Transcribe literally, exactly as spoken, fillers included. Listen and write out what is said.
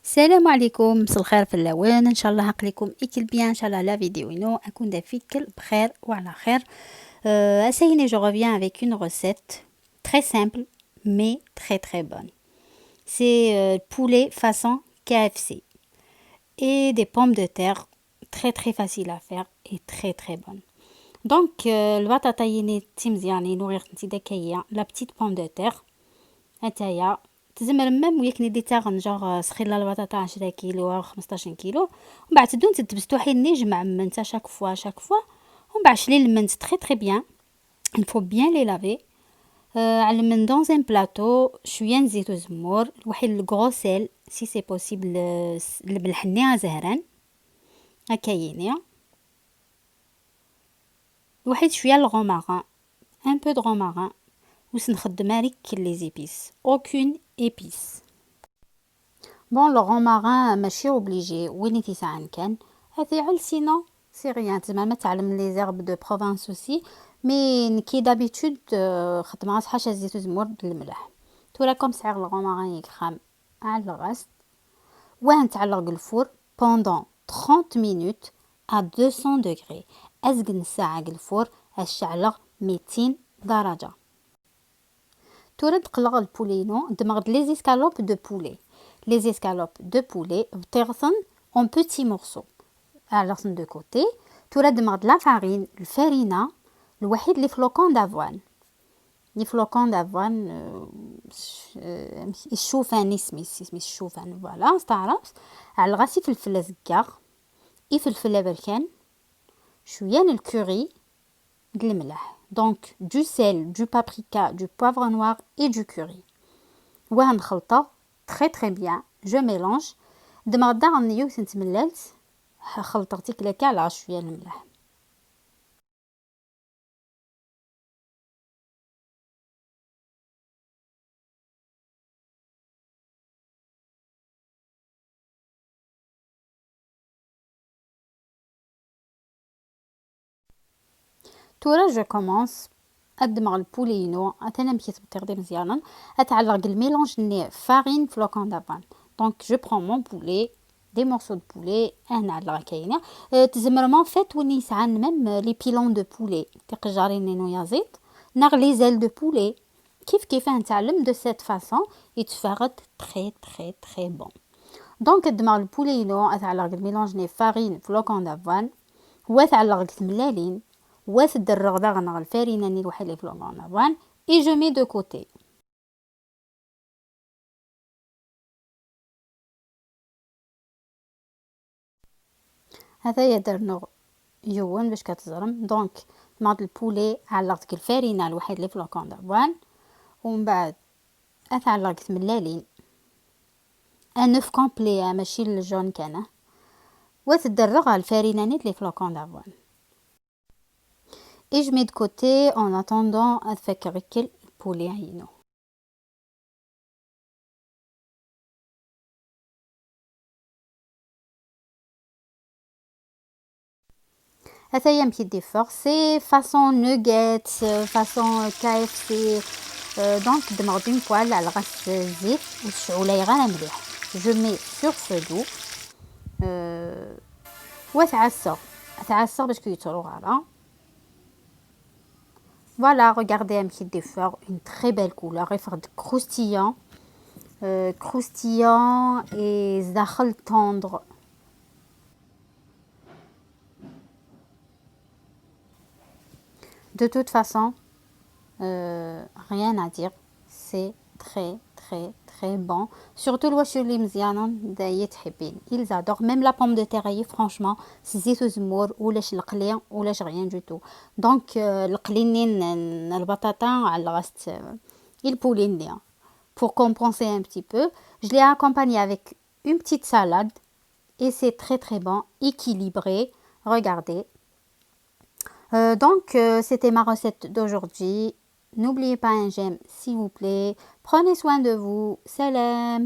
السلام عليكم، مساء الخير في اللون. ان شاء الله عقلكم يكل بيان، ان شاء الله لا فيديو ينو اكون دافيكل بخير وعلى خير. Euh, اسيني، je reviens avec une recette très simple mais très très bonne. C'est euh, poulet façon K F C et des pommes de terre, très très facile à faire et très très bonne. Donc euh, البطاطا يني تيمزيانين وغير نتي داكايا la petite pomme de terre. اتايا تزمر ميم وياك ندي تاغن جوغ سخيلا البطاطا عشرة كيلو او خمسطاش كيلو، ومن بعد تدون تدبستو حين نجمع من تا chaque fois chaque fois، ومن بعد شلي المنت très très bien. Il faut bien les laver. آه، على من dans un plateau شويه نزيت وزمور، الوحيد le gros sel si c'est possible، آه، الملح ني زهران هكا يني، الوحيد شويه le romarin، un peu de romarin، وسنخدم هذيك les épices، aucune épice. Bon, le romarin ماشي obligé، وين تيسعان كان هذه عل، sinon c'est rien. زعما ما تعلم les herbes de province aussi، mais نكي d'habitude آه، خدمة حاشا زيت وزمور الملح. تورا كم سعر le romarin يكخام على الغاز، واه نتعلق الفور pendant trente minutes à deux cents degrés. ازقن الساعة الفور الشعلة ميتين درجة. تورا دقلغ البولينو دمغد les escalopes de poulet. Les escalopes de poulet بطيغثن en petits morceaux. على de côté. تورا دمغد la farine، الفارينة، الوحيد les flocons d'avoine. Les flocons d'avoine، آه، ش- آه، الشوفان اسمي، اسمي الشوفان، voilà، استعرفت. على غاسي فلفل زكاغ، اي فلفل بركان، شويه الكوري، د الملح. Donc du sel, du paprika, du poivre noir et du curry. وهنخلطه très très bien. Je mélange. دمغ داغن يوث نتمللت، خلطغ تيكلا كاع على شويه الملح. تورا je commence. ادمغ البولينو اتانا مكي تبطيغ دي مزيانا. اتعلق الميلونج ني فارين فلوكون دافان. Donc je prends mon poulet, des morceaux de poulet. انا على كاينه. أه تزمر مون فيت وني يسعان ميم les pilons de poulet، تقجارين نو يازيد، ناغ les ailes de poulet. كيف كيف نتعلم de cette façon يتفاغد très très très bon. Donc دماغ البولينو اتعلق الميلونج ني فارين فلوكون دافان، واتعلق ثملالين، واتدرغ داغن الفارينه ني الوحيد لي فلوكون دافان، et je mets de côté. هذايا درنو يون باش كتزرم. Donc ماض البولي علقت الفارينه الوحيد لي فلوكون دافوان، ومن بعد اتعلقت ملالين، un œuf complet ماشي الجون كان، وتدرغ الفارينه نيت لي فلوكون دافوان. Et je mets de côté en attendant اتفك غكل البولي عينو. هذايا مكي ديفور سي فاصون نوغيت، فاصون كي اف سي. دونك دمغ دين بوال على غاس الزيت وتشعولي غير مليح. جو مي سور فو دو. وتعسر، تعسر باش كيترو غالا. Voilà, regardez un petit défort, une très belle couleur, il faut croustillant, euh, croustillant et زاخل tendre. De toute façon, euh, rien à dire, c'est très très très bon. Surtout الواشو اللي مزيانة دايت حبين، ils adorent. Même la pomme de terre هي franchement سزيت وزمور ولاش القلي ولاش rien du tout. Donc euh, القلي نين البطاطا على غاست البولي نين. Pour compenser un petit peu, je l'ai accompagné avec une petite salade et c'est très très bon, équilibré. Regardez. Euh, donc euh, c'était ma recette d'aujourd'hui. N'oubliez pas un j'aime s'il vous plaît. Prenez soin de vous. Salam.